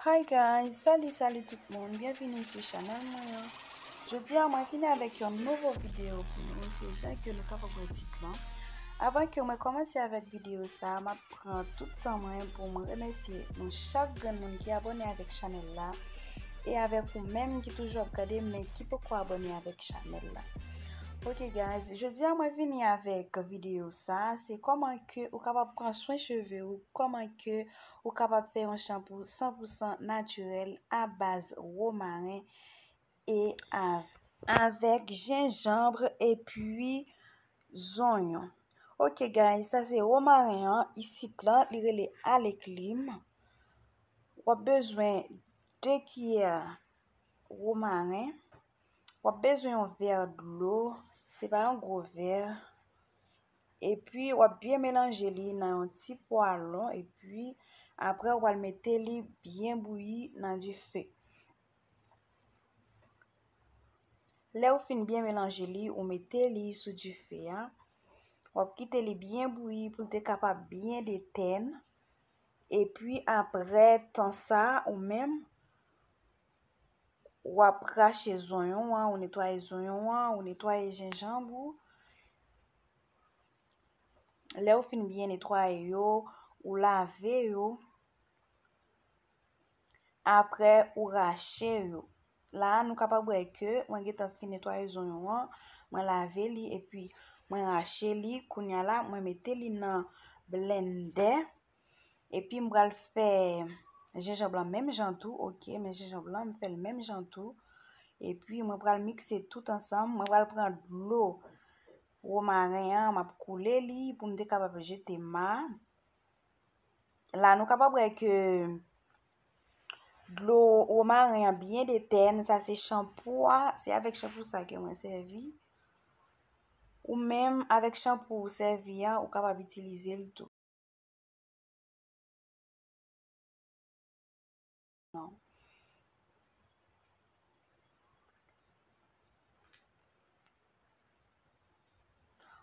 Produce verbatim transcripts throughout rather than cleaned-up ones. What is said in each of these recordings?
Hi guys, salut, salut tout moun, byenvini sou chanèl mwen an. Jodi a mwen vini avèk yon nouvo videyo pou nou, se jan ke nou kapab wè tit lan. Avan ke mwen kòmanse avèk videyo sa a, m ap pran tout tan mwen pou mwen remèsye nou chak grenn moun ki abòne avèk chanèl la, e avèk ou menm ki toujou ap gade men ki poko abòne avèk chanèl la. Ok guys, jodi a mwen vini avèk videyo sa a, se kòman ke ou kapab pran swen cheve ou, kòman ke ou kapab fè yon chanpou san pou san natirèl a baz womaren e a, avèk jenjanm epi zonyon. Ok guys, sa se womaren an, isit lan li rele aleklim. W ap bezwen de kiyè womaren. W ap bezwen yon vè dlo, se pa yon gwo vè. Epi w ap byen melanje li nan yon ti pwalon, epi apre w pral mete li byen bouyi nan dife. Lè w fin byen melanje li, ou mete li sou dife a. W ap kite li byen bouyi pou l te kapab byen detèn. Epi apre tan sa, ou menm, w ap rache zonyon an, ou netwaye zonyon an, ou netwaye jenjanm ou. Lè w fin byen netwaye yo, ou lave yo. Apre, ou rache yo. La a, nou kapab wè ke mwen gentan fin netwaye zonyon an, mwen lave li, epi mwen rache li. Kounye a la, mwen mete li nan blendè. Epi m pral fè jenjanm lan menm jan tou, ok, men jenjanm lan m fè l menm jan tou. Epi mwen pral mikse tout ansanm, mwen pral pran dlo womaren an, m ap koule li pou m te kapab jete ma. La nou kapab wè ke dlo womaren an byen detèn, sa se chanpou a, se avèk chanpou sa ke mwen sèvi. Ou menm avèk chanpou ou sèvi a, ou kapab itilize l tou. Non.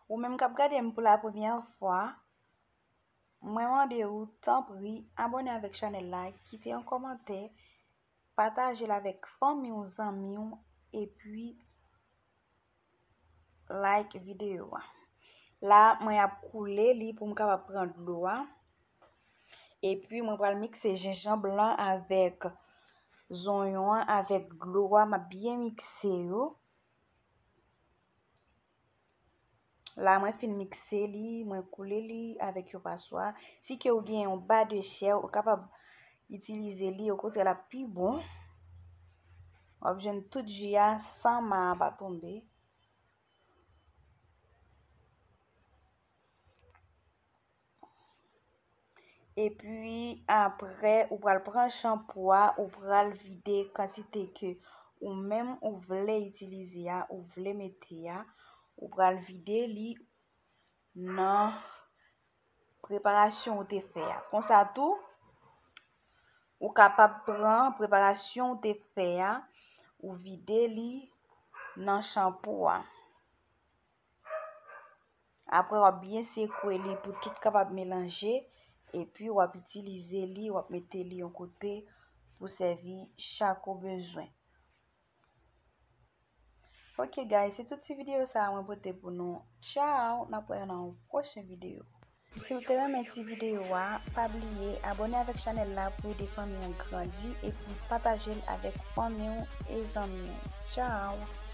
Ou menm k ap gade m pou la premyè fwa, mwen mande ou, tanpri, abòne avèk chanèl la, kite yon kòmantè, pataje l avèk fanmi w, zanmi w, epi like videyo a. La, mwen ap koule li pou m kapab pran dlo a. Epi, mwen pral mikse jenjanm lan avèk zonyon an, avèk dlo a, m ap byen mikse yo. La, mwen fin mikse li, mwen koule li avèk yon paswa. Si ke ou gen yon ba de chè, ou kapab itilize li, okontrè, l ap pi bon. W ap jwenn tout ji a san ma a pa tonbe. Epi, apre, ou pral pran chanpou a, ou pral vide kantite ke ou menm ou vle itilize a, ou vle mete a, ou pral vide li nan preparasyon ou te fè a. Konsa tou, ou kapab pran preparasyon ou te fè a, ou vide li nan chanpou a. Apre, w ap byen sekwe li pou tout kapab melanje, epi w ap itilize li, w ap mete li yon kote pou sèvi chak ou bezwen. Ok guys, se tout ti videyo sa a mwen pote pou nou. Tchao, n ap wè nan yon pwochen videyo. Si w te renmen ti videyo a, pa bliye abòne avèk chanèl la pou ede fanmi an grandi epi pataje l avèk fanmi w e zanmi w. Tchao!